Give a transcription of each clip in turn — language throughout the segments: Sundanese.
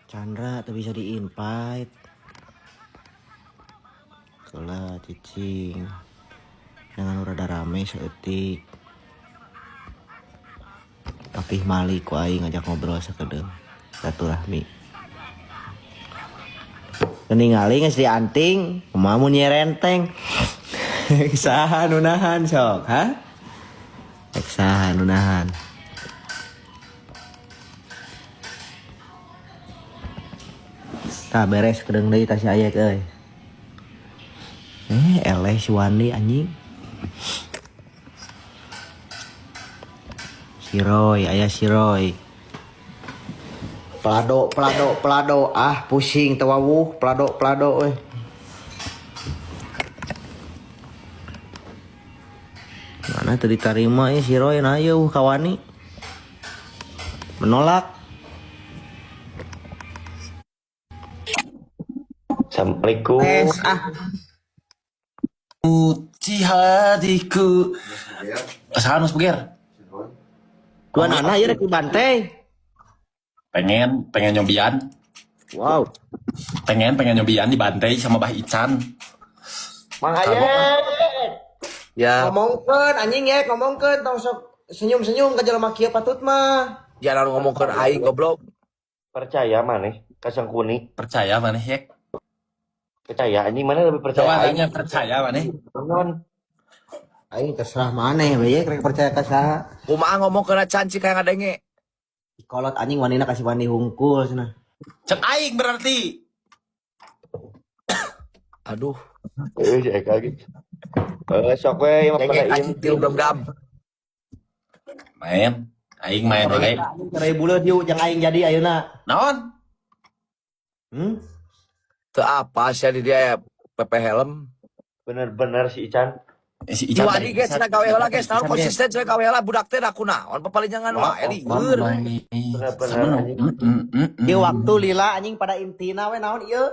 Chandra tuh bisa di-invite. Keula cicing. Jangan rada rame saeutik. Papih Mali ku aing ngajak ngobrol sakedeung. Silaturahmi. Ningali geus dianting, kumaha mun nyerenteng. Saha nu nahan sok, ha? Rek saha nu nahan? Tah beres kedeung deui tah si Ayek euy. Eh, eleh si Wandi anjing. Si Roy, aya si Roy. Pelado, pelado, pelado. Ah, pusing teu wawuh, pelado, pelado euy. Mana teu ditarima si Roy nah ieu kawani. Menolak. Assalamualaikum. Tes ah. Putih hatiku. Saha Mas Buger? Dua nana ieu rek dibantai. Pengen, pengen nyobian. Wow. Pengen, pengen nyobian dibantai sama Bah Ican. Mang Ayek. Ya, Ngomongkeun anjing ye, ngomongkeun tong sok senyum-senyum ka jelema kieu patut mah. Jangan ngomongkeun aing goblok. Percaya maneh ka Sangkuni. Percaya maneh yek? Percaya anjing mana lebih percaya Coba aing. tanya percaya maneh. Non. Aing terserah maneh we ye rek percaya ka saha. Kumaha ngomongkeun canci kayak ngadenge. Kolot anjing wanina kasih wani hungkul cenah. Cek aing berarti. Aduh, Eh, si Eka gitu. Eh, sok we mah denge pada anjing tilu dam. Main, aing main wae. Cerai buleut yuk jeung aing jadi ayeuna. Naon? Hmm? Teu apa sih di dia PP helm. Bener-bener si Ican. Eh, si Ieu Ican adi geus cenah gawe heula geus naon konsisten cenah gawe heula budak teh da kunaon papalinjangan wae lieur. Bener-bener anjing. Ieu waktu lila anjing pada intina we naon ieu?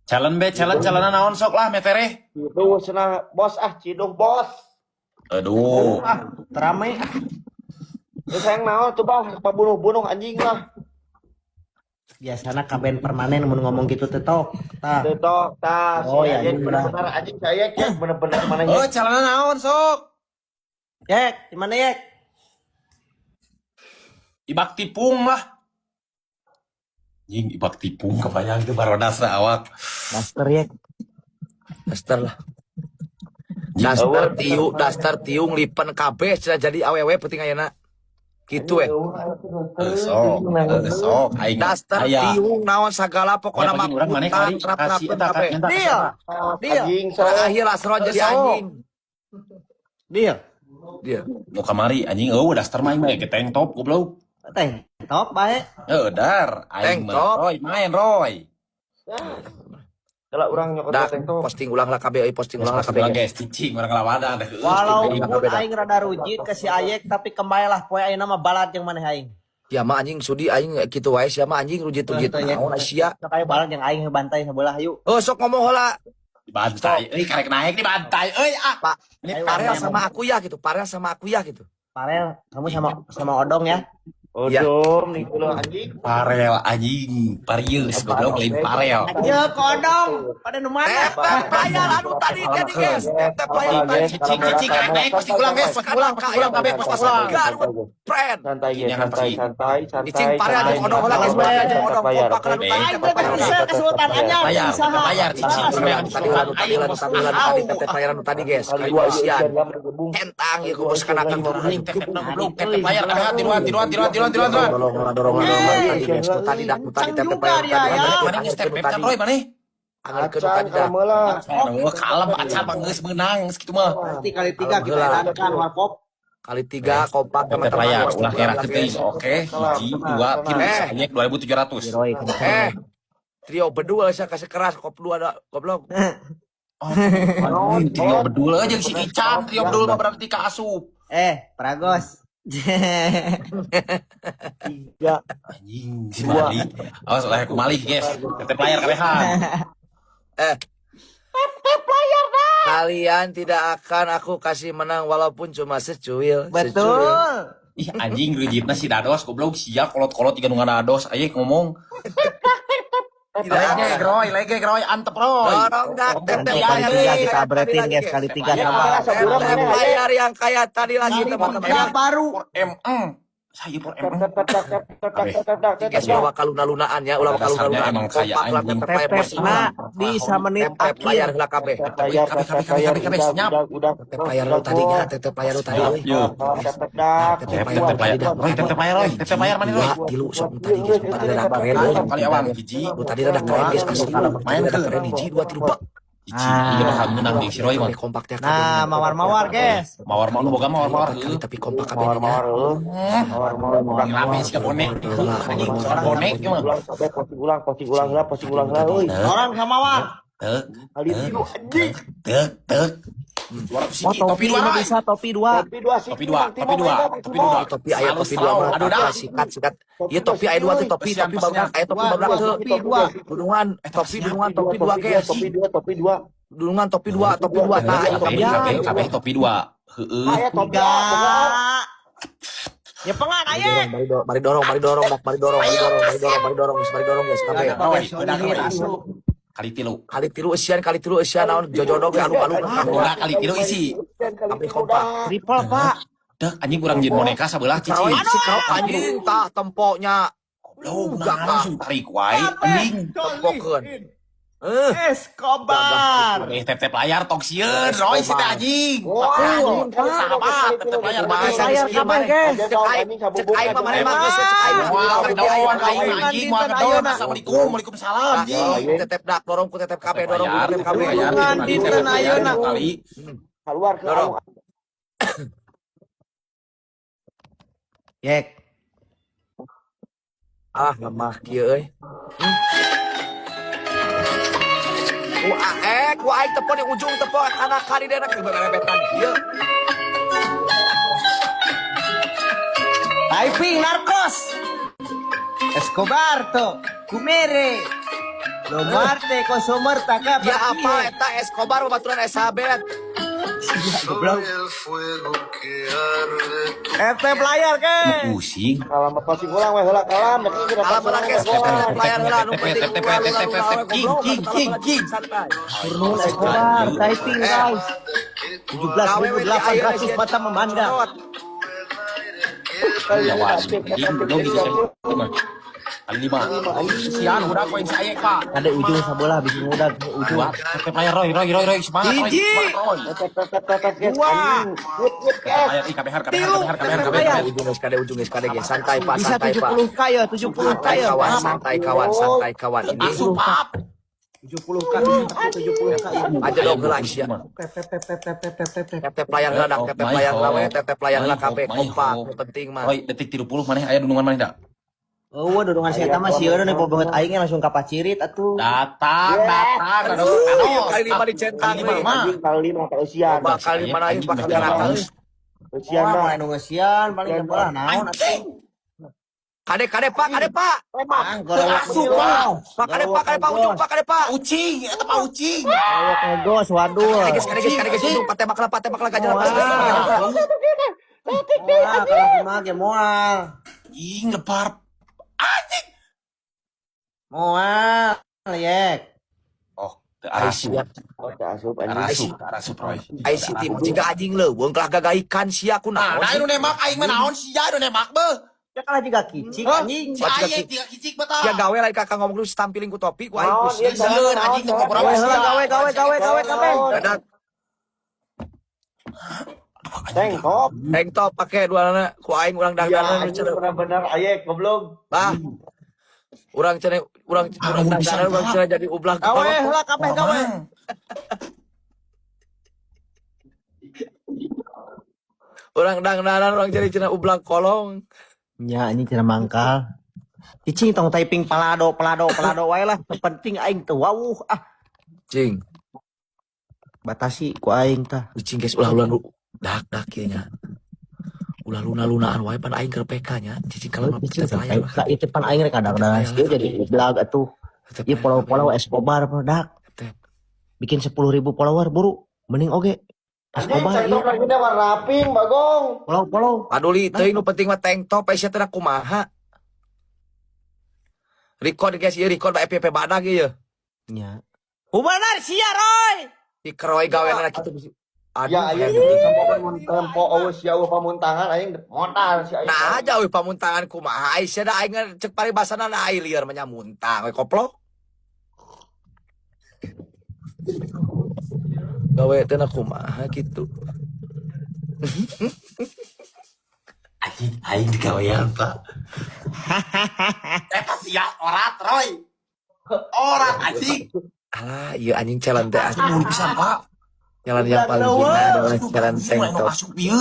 Challenge be, challenge challenge naon sok lah metere. Ciduh cenah bos ah, ciduh bos. Aduh. Ah, terame ah. Terus sayang naon tuh bah, pabunuh-bunuh anjing lah. Biasana kaben permanen mun ngomong gitu teh tok. Tah. Tetok tas. Oh, ya, anjing anjing, bener-bener anjing saya ya bener-bener mana Oh, challenge naon sok? Yek, di mana yek? Ibak tipung lah. Anjing ibak tipung kebayang tuh barodasna awak. Master yek. Daster lah. Daster tiu, daster tiung lipen kabeh cenah jadi awewe penting ayeuna. Gitu we. Eh, sok, eh, sok aing. Daster Aya. tiung naon sagala pokona mah Urang maneh kali kasih eta kabeh. minta Deal. Deal. Anjing sok. Terakhir asro jadi Sok. anjing. Deal. Dia. Nu kamari anjing eueuh daster mah aing mah ge tank top goblok. Teh, top bae. Heuh dar aing Tank mah. top. Roy main Roy. Kalau urang nyokot Dah, tank top. posting ulang lah KB, euy, posting ulang lah KB. Ulang guys cicing urang ngelawanan deh. Walaupun beda. aing rada rujit ke si Ayek tapi kembalilah poe ayeuna mah balad yang maneh aing. Ya mah anjing sudi aing kitu wae sia mah anjing rujit-rujit Teh, naon sia. Sok ayo balad yang aing bantai sebelah yuk. Oh sok ngomong heula. Dibantai euy karek naik dibantai euy ah. Pak, Ini Ayo, Parel Ayo. sama aku ya gitu, Parel sama aku ya gitu. Parel, kamu sama sama Odong ya. Odom nih dulu anjing. Parel anjing, parius goblok lain parel. Ayo ke Odong, pada nu mana? Tep layar anu tadi jadi guys. Tep layar tadi. Cicing cicing karek naik pasti ulang guys, pasti ulang, pasti ulang kabeh pasti ulang. Friend. Santai Ini ya, akan santai, pasti. santai, santai. Cicing parel santai, jeung odong heula guys, santai, parel jeung odong bayar, kompak oke. anu tadi Aing tep teh layar. bisa ke Sultan Anyar, Bayar, bisa. bayar cicing. Tadi heula nu tadi heula nu tadi heula nu tadi tep layar anu tadi guys. Kali Dua dua isian. isian lah bergabung. Centang ieu ku bos kanakan Anjing tep tep goblok, tep tep bayar kabeh tiluan tiluan tiluan tiluan tiluan tiluan. Dorong lah dorong lah dorong lah tadi guys. Nu tadi dah nu tadi Kencang tep juga layar dia, tadi. ya. Maneh geus tep tep Roy maneh. Anggar ke nu Acan tadi dah. kalem lah. Oh, kalem acan mah geus menang geus kitu mah. Berarti kali tiga kita Alhamdulillah. edankan warkop. Kali tiga kompak Tep teman-teman. layar Posting ulah ulang era lah, teuing. guys. Oke, hiji, dua, tilu, Eh. sayek 2700. Roy kencang. Eh, trio bedul saya kasih keras kop dua ada goblok. Oh, anjing, trio bedul aja si Ican, trio bedul mah berarti ka asup. Eh, Pragos. Tiga. Anjing, si Mali. Awas lah aku malih, guys. Tetep layar kabehan. Eh. Kalian tidak akan aku kasih menang walaupun cuma secuil. Secuil. Betul. Ih anjing rujitna si Dados goblok sia kolot-kolot jiga nu ngadados aya ngomong. Tidak Legek akan. Roy, legek Roy, antep Roy. Dorong dak tep Nanti tep kali layar tiga yang kita kayak tadi upgradein lagi guys, guys. kali tiga Tep sama. layar. Tep Saburan tep mana, layar yang kayak tadi lagi teman-teman. Tiga baru. Por MM. Saya por Tap MM. tap tap tap tap tap tap tap tap tap Guys, tap. ulah bakal luna-lunaan ya, ulah bakal Dasarnya luna-lunaan. emang kaya Kompak lah anjing. tep tep layar Tep posisi. na di samenit Tep tep layar akhir. heula kabeh. Tap layar, tap tap layar, Kabeh, kabeh, udah, senyap. udah, udah, Tep tep layar lu tadinya, tep tep layar lu tadi Senyap, euy. yo. Tap tap dak. Tep Tep tep tep layar tep tadi layar. dah. Roy, tep tep layar Roy, tep tep layar mana Roy? Dua tilu sok nu tadi guys, nu tadi rada keren euy. Kali awang hiji. Nu tadi rada keren guys asli. Nu tadi Main rada ke. keren hiji dua tilu bak. Hiji, ini bakal menang nih si Roy mah. Kabeh kompak teh kabeh. Nah, mawar-mawar guys. Mawar mau lu boga mawar mawar. Empat kali tapi kompak kabeh Mawar nya. mawar heuh. Mawar mawar mawar. Rame sih bonek. Anjing, bonek mah. Ulang kabeh posting ulang, posting ulang lah, posting ulang lah euy. Orang sama war. Tek, Kali tilu anjing. tek, tek. Suara Wah, siki, topi topi dua ini Roy. bisa topi dua. Topi dua sih. Topi dua, topi dua, topi dua. Topi aya topi dua mah Aduh dah. sikat sikat. Ieu topi aya dua tuh topi Pesian, topi babrak aya topi Dua, babrak dua, tuh. topi dua. Dunungan topi dunungan topi dua guys. Topi dua, topi dua. Dunungan topi dua, topi dua tah aya topi Kabeh, dua. kabeh, kabeh topi dua. Heeh. Aya topi Tiga. dua. Ya pengan Mari aye. dorong, mari dorong, mari dorong, mari dorong, mari dorong, mari dorong, mari dorong, mari dorong guys, kabeh. Roy, udah Roy. Kali tilu. Kali tilu eusian naon jojodo ge aluk-aluk. Udah kali tilu isi. Kabeh kompak. Triple, Pak. Dek anjing kurang jeung boneka sabelah Roy, cicing. si kau anjing tah tempoknya. Goblok, nah langsung tarik wae anjing. Tempokeun. Eh, Escobar. Eh tep-tep layar tong sieun Roy si teh anjing. Wah, anjing, Sahabat tep-tep layar kumaha mah. sia geus kieu maneh. Guys. Cek aing, cek aing mah maneh mah geus cek aing mah. Moal kedoan aing anjing moal kedoan. Assalamualaikum, waalaikumsalam anjing. Tetep dak dorong ku tetep kabeh dorong ku tetep kabeh. Dunungan dinten ayeuna. Kali. Keluar ke Dorong. Yek. Ah, lemah kieu euy. Ku aek, ku aing tepo di ujung tepo kana kali dena keberebetan kieu. Typing narcos. Escobar to. Kumere. Lo muerte consumer taka Ya apa eta Escobar babaturan Esabet. Goblok. Tap layar guys. Pusing. Kalam posting ulang weh heula kalam dek kita Kalam heula guys, tep layar heula nu penting. Tep tep tep tep tep king king king king. Santai. Turun Escobar typing guys. 17.800 mata memandang. Jawa anjing belum bisa kali lima. Sian udah koin saya Pak. Ada ujung sabelah bisa mudah ujung. Dua, tep layar Roy, Roy, Roy, Roy, semangat Roy, Hiji. semangat Roy. Tap tap tap tap tap guys. Dua. Anjing. Wut wut Tep guys. layar, ih, KBR, KBR, Tilu. KBR, KBR, Tep KBR. layar. Ujung geus kade ujung geus kade guys. Santai Pak, Bisa santai Pak. 70k ya, 70k Santai ya. kawan, santai kawan, santai kawan. Ini Asup pap. 70k bisa 70k ya. aja dong heula sia. Tep tep tep tep tep tep tep tep. Tep tep layar heula dak, tep tep layar heula we, tep tep layar heula kabeh kompak, nu penting mah. Roy, detik 30 maneh aya dunungan maneh da. Oh, dorongan saya mah sieun nih banget aingnya langsung kapacirit atuh. Datang, datang, Aduh, aduh, kali lima dicentang Kali lima euy. mah. Anjing kali lima kalau usian. Bakal lima aing bakal neraka euy. Usian Wah, mah. mulai nunggu sian paling sebelah naon atuh. Kade kade Pak, kade Pak. Bang, gorowok Asup, Pak. Pak kade Pak, kade Pak ujung Pak, kade Pak. Ucing, eta Pak Ucing. Gorowok ngegos waduh. Kade guys, kade guys, kade guys ujung Pak tembak lah, Pak tembak lah gajah lepas. Wah, kalau kumaha ge moal. Ing lebar. Anjing. Moal, yek. Oh, teu arasup. Oh, teu asup anjing. Arasup, arasup Roy. Ai si tim jiga anjing leuweung kalah gagaikan sia ku Nah, naon. nah nu nembak aing mah naon sia nu nembak beuh. Ya kalah juga kicik anjing. Si aing tiga kicik betah. Ya gawe lain kakak ngomong lu tampiling ku topi ku aing Naon, pusing. ieu Sieun anjing teu ngobrol Gawe sia. heula gawe gawe gawe gawe kabeh. Dadak Tank top. tank top pake dua nana ku aing urang Ya, dangdanan anjing bener-bener ayek goblok. Bah. Urang cenah urang urang Ah, bisa dangdanan urang cenah jadi ublak. Gawe heula kabeh gawe. Urang dangdanan urang jadi cenah ublak kolong. Nya anjing cenah mangkal. Cicing tong typing palado palado palado wae lah. Penting aing teu wawuh ah. Cing, Batasi ku aing tah. cing guys ulah ulah dak dak kieu nya. Ulah luna-lunaan wae pan aing keur PK nya. Cicing kalau mah Cicing tetep layar. sampai itu pan aing rek kadang-kadang sih jadi blag atuh. Tetep Ieu layar, follow-follow Escobar dak. Tetep. Bikin 10.000 follower buru. Mending oge. Anjing Escobar tank ieu. top lagi teh warna pink bagong. Follow-follow. Paduli teuing nu penting mah tank top aya teh kumaha. Record guys, ieu record ba FYP badag ieu. Nya. Oh benar sia Roy. Si Kroy gaweana kitu. Aduh, Ya aing hebat. tempo mun tempo eueuh sia eueuh pamuntangan aing modal si aing. Nah aja euy pamuntangan kumaha ai sia da aing cek paribasana na ai lieur mah nya muntang we koplok. Gawe teh na kumaha kitu. Anjing aing digawean, Pak. Eta sia orat, Roy. Orat anjing. Alah, ieu anjing challenge teh asli. Mun pisan, Pak. Challenge yang paling hina adalah Aduh, challenge anjing, tank anu top. asup ieu.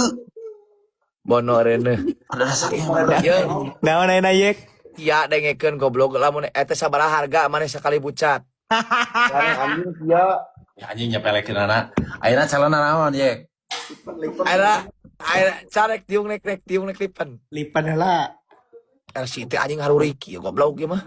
Bono reuneuh. Pada dasarnya mah. Ieu Naon ayeuna yek? sia dengekeun goblok lamun eta sabaraha harga maneh sakali bucat. Sekarang anjing sia Ya anjing nyepelekeun anak. Ayeuna calon naon, Yek? Ayeuna ayeuna carek tiung nek nek tiung nek lipen. Lipan heula. RCT anjing harurik ieu goblok ieu mah.